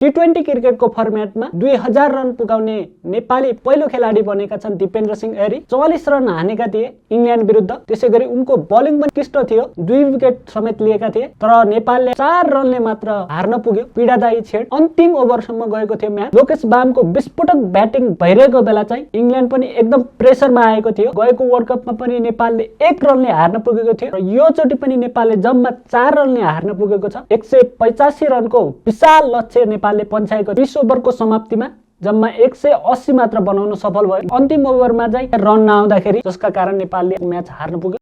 T20 क्रिकेटको फर्मेटमा 2000 run पुगाउने Nepali पहिलो खेलाडी बनेका छन् दिपेन्द्र सिंह ऐरी। 44 रन हानेका थिए इङ्ल्यान्ड विरुद्ध। त्यसैगरी उनको बलिङ पनि उत्कृष्ट थियो, 2 विकेट समेत लिएका थिए। तर नेपालले 4 रनले मात्र हार्न पुग्यो। पीडादायी छेड अन्तिम ओभरसम्म गएको थियो म्याच। लोकेश बामको विस्फोटक ब्याटिङ भइरहेको बेला चाहिँ इङ्ल्यान्ड पनि एकदम प्रेसरमा आएको थियो। गएको वर्ल्ड कपमा पनि नेपालले 1 रनले हार्न पुगेको थियो र यो चोटि पनि नेपालले जम्मा 4 रनले हार्न पुगेको छ। 185 रनको विशाल लक्ष्य नेपालले पन्छाएको। 20 ओभरको समाप्तिमा जम्मा 180 मात्र बनाउन सफल भयो। अन्तिम ओभरमा चाहिँ रन नआउँदाखेरि जसका कारण नेपालले म्याच हार्न पुग्यो।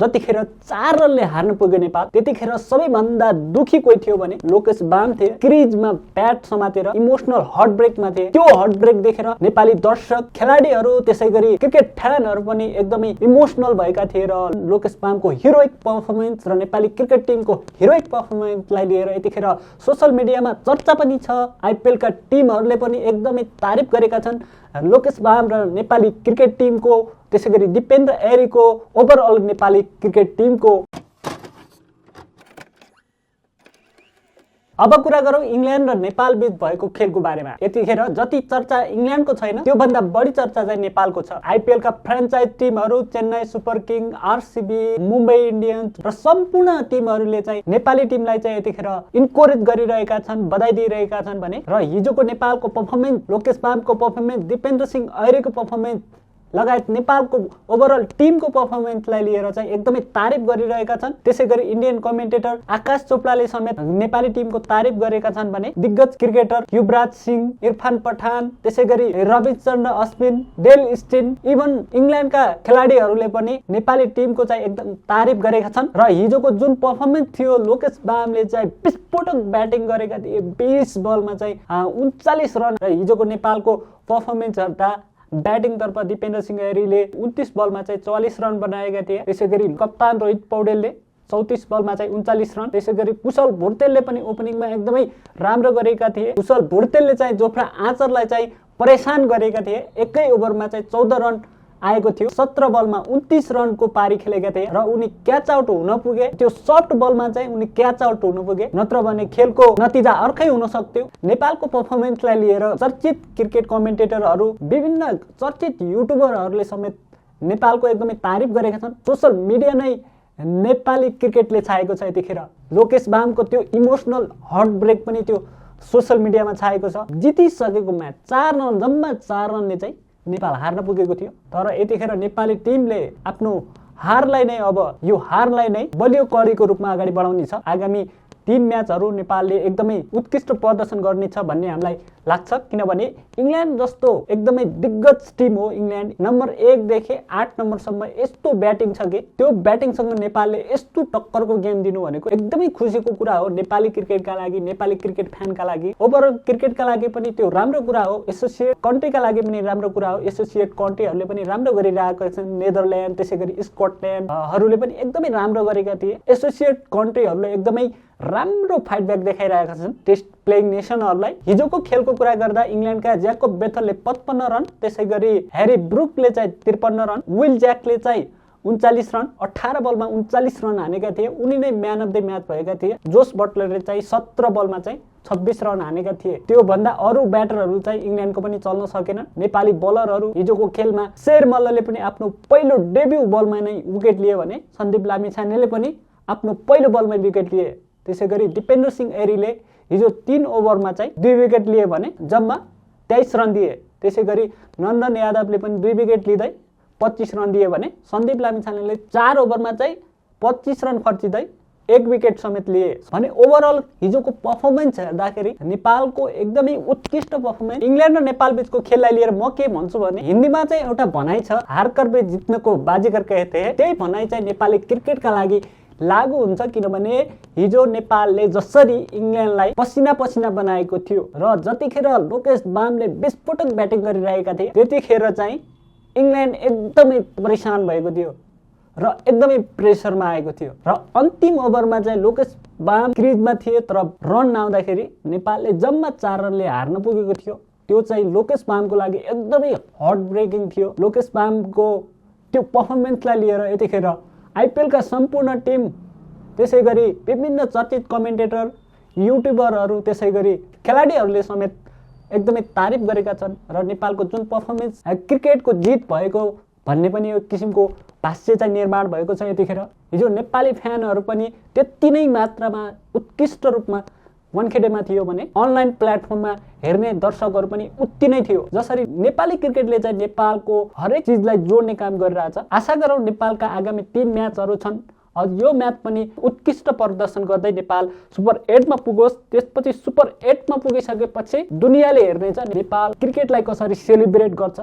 जतिखेर 4 रनले हार्न पुग्यो नेपाल, त्यतिखेर सबैभन्दा दुखी कोही थियो भने लोकेश बाम थिए। क्रिजमा ब्याट समातेर इमोसनल हार्ट ब्रेकमा थिए। त्यो हार्ट ब्रेक देखेर नेपाली दर्शक, खेलाडीहरू, त्यसैगरी क्रिकेट फ्यानहरू पनि एकदमै इमोसनल भएका थिए र लोकेश बामको हिरोइक पर्फर्मेन्स र नेपाली क्रिकेट टिमको हिरोइक पर्फर्मेन्सलाई लिएर यतिखेर सोशल मिडियामा चर्चा पनि छ। आइपिएलका टिमहरूले पनि एकदमै तारिफ गरेका छन् लोकेश बाम र नेपाली क्रिकेट टिमको, त्यसैगरी दिपेन्द्र ऐरीको, ओभरअल नेपाली क्रिकेट टिमको। अब कुरा गरौँ इङ्ल्यान्ड र नेपाल बीच भएको खेलको बारेमा। यतिखेर जति चर्चा इङ्ल्यान्डको छैन, त्यो भन्दा बढी चर्चा चाहिँ नेपालको छ। आइपिएलका फ्रेन्चाइज टिमहरू Chennai super king, RCB, Mumbai Indians र सम्पूर्ण टिमहरूले चाहिँ नेपाली टिमलाई चाहिँ यतिखेर इन्करेज गरिरहेका छन्, बधाई दिइरहेका छन् भने र हिजोको नेपालको पर्फर्मेन्स, लोकेश बामको पर्फर्मेन्स, दिपेन्द्र सिंह ऐरीको पर्फर्मेन्स लगायत नेपालको ओभरअल टिमको पर्फर्मेन्सलाई लिएर चाहिँ एकदमै तारिफ गरिरहेका छन्। त्यसैगरी इन्डियन कमेन्टेटर आकाश चोपडाले समेत नेपाली टिमको तारिफ गरेका छन् भने दिग्गज क्रिकेटर युवराज सिंह, इरफान पठान, त्यसैगरी रविचन्द्र अश्विन, डेल स्टिन, इभन इङ्ल्यान्डका खेलाडीहरूले पनि नेपाली टिमको चाहिँ एकदम तारिफ गरेका छन्। र हिजोको जुन पर्फर्मेन्स थियो, लोकेश बामले चाहिँ विस्फोटक ब्याटिङ गरेका थिए। 20 बलमा चाहिँ 39 रन र हिजोको नेपालको पर्फर्मेन्स हेर्दा ब्याटिङतर्फ दिपेन्द्र सिंह ऐरीले 29 बलमा चाहिँ 44 रन बनाएका थिए। त्यसैगरी कप्तान रोहित पौडेलले 34 बलमा चाहिँ 39 रन। त्यसैगरी कुशल भुर्तेलले पनि ओपनिङमा एकदमै राम्रो गरेका थिए। कुशल भुर्तेलले चाहिँ जोफ्रा आँचरलाई चाहिँ परेशान गरेका थिए। एकै ओभरमा चाहिँ 14 रन आएको थियो। 17 बलमा 29 रनको पारी खेलेका थिए र उनी क्याच आउट हुन पुगे। त्यो सफ्ट बलमा चाहिँ उनी क्याच आउट हुन पुगे, नत्र भने खेलको नतिजा अर्कै हुन सक्थ्यो। नेपालको पर्फर्मेन्सलाई लिएर चर्चित क्रिकेट कमेन्टेटरहरू, विभिन्न चर्चित युट्युबरहरूले समेत नेपालको एकदमै तारिफ गरेका छन्। सोशल मिडिया नै नेपाली क्रिकेटले छाएको छ। यतिखेर लोकेश बामको त्यो इमोसनल हार्ट ब्रेक पनि त्यो सोशल मिडियामा छाएको छ। जितिसकेको म्याच 4 रन, जम्मा 4 रनले चाहिँ नेपाल हार्न पुगेको थियो। तर यतिखेर नेपाली टिमले आफ्नो हारलाई नै, अब यो हारलाई नै बलियो कडीको रूपमा अगाडि बढाउने छ। आगामी 3 म्याचहरू नेपालले एकदमै उत्कृष्ट प्रदर्शन गर्नेछ भन्ने हामीलाई लाग्छ। किनभने इङ्ल्यान्ड जस्तो एकदमै दिग्गज टिम हो इङ्ल्यान्ड। नम्बर 1 देखि 8 नम्बरसम्म यस्तो ब्याटिङ छ कि त्यो ब्याटिङसँग नेपालले यस्तो टक्करको गेम दिनु भनेको एकदमै खुसीको कुरा हो नेपाली क्रिकेटका लागि, नेपाली क्रिकेट फ्यानका लागि, ओभरअल क्रिकेटका लागि पनि त्यो राम्रो कुरा हो। एसोसिएट कन्ट्रीका लागि पनि राम्रो कुरा हो। एसोसिएट कन्ट्रीहरूले पनि राम्रो गरिरहेका छन्। नेदरल्यान्ड, त्यसैगरी स्कटल्यान्डहरूले पनि एकदमै राम्रो गरेका थिए। एसोसिएट कन्ट्रीहरूले एकदमै राम्रो फाइट ब्याक देखाइरहेका छन् टेस्ट प्लेइङ नेसनहरूलाई। हिजोको खेलको कुरा गर्दा इङ्ल्यान्डका ज्याकोब बेथलले 55 रन, त्यसैगरी ह्यारी ब्रुकले चाहिँ 53 रन, विल ज्याकले चाहिँ 39 रन, 18 बलमा 39 रन हानेका थिए। उनी नै म्यान अफ द म्याच भएका थिए। जोस बटलरले चाहिँ 17 बलमा चाहिँ 26 रन हानेका थिए। त्यो भन्दा अरू ब्याटरहरू चाहिँ इङ्ल्यान्डको पनि चल्न सकेन। नेपाली बलरहरू हिजोको खेलमा शेर मल्लले पनि आफ्नो पहिलो डेब्यू बलमा नै विकेट लिए भने सन्दीप लामिछानेले पनि आफ्नो पहिलो बलमै विकेट लिए। त्यसैगरी दिपेन्द्र सिंह ऐरीले हिजो 3 ओभरमा चाहिँ 2 विकेट लिए भने जम्मा 23 रन दिए। त्यसैगरी नन्दन यादवले पनि 2 विकेट लिँदै 25 रन दिए भने सन्दीप लामिछानेले 4 ओभरमा चाहिँ 25 रन खर्चिँदै 1 विकेट समेत लिए भने ओभरअल हिजोको पर्फर्मेन्स हेर्दाखेरि नेपालको एकदमै उत्कृष्ट पर्फर्मेन्स। इङ्ल्यान्ड र नेपाल बीचको खेललाई लिएर म के भन्छु भने हिन्दीमा चाहिँ एउटा भनाइ छ, हारकर पे जित्नको बाजीगर कहते हैं। त्यही भनाइ चाहिँ नेपाली क्रिकेटका लागि लागू हुन्छ। किनभने हिजो नेपालले जसरी इङ्ल्यान्डलाई पसिना पसिना बनाएको थियो र जतिखेर लोकेश बामले विस्फोटक ब्याटिङ गरिरहेका थिए, त्यतिखेर चाहिँ इङ्ल्यान्ड एकदमै परेशान भएको थियो र एकदमै प्रेसरमा आएको थियो। र अन्तिम ओभरमा चाहिँ लोकेश बाम क्रिजमा थिए तर रन नआउँदाखेरि नेपालले जम्मा 4 रनले हार्न पुगेको थियो। त्यो चाहिँ लोकेश बामको लागि एकदमै हार्ट ब्रेकिङ थियो। लोकेश बामको त्यो पर्फर्मेन्सलाई लिएर यतिखेर आइपिएलका सम्पूर्ण टिम, त्यसैगरी विभिन्न चर्चित कमेन्टेटर, युट्युबरहरू, त्यसैगरी खेलाडीहरूले समेत एकदमै तारिफ गरेका छन् र नेपालको जुन पर्फर्मेन्स क्रिकेटको जित भएको भन्ने पनि यो किसिमको भाष्य चाहिँ निर्माण भएको छ। यतिखेर हिजो नेपाली फ्यानहरू पनि त्यति नै मात्रामा उत्कृष्ट रूपमा वानखेडेमा थियो भने अनलाइन प्लेटफर्ममा हेर्ने दर्शकहरू पनि उति नै थियो। जसरी नेपाली क्रिकेटले चाहिँ नेपालको हरेक चिजलाई जोड्ने काम गरिरहेछ। आशा गरौँ नेपालका आगामी 3 म्याचहरू छन्, यो म्याच पनि उत्कृष्ट प्रदर्शन गर्दै नेपाल सुपर 8 मा पुगोस्। त्यसपछि सुपर 8 मा पुगिसकेपछि दुनियाँले हेर्नेछ नेपाल क्रिकेटलाई कसरी सेलिब्रेट गर्छ।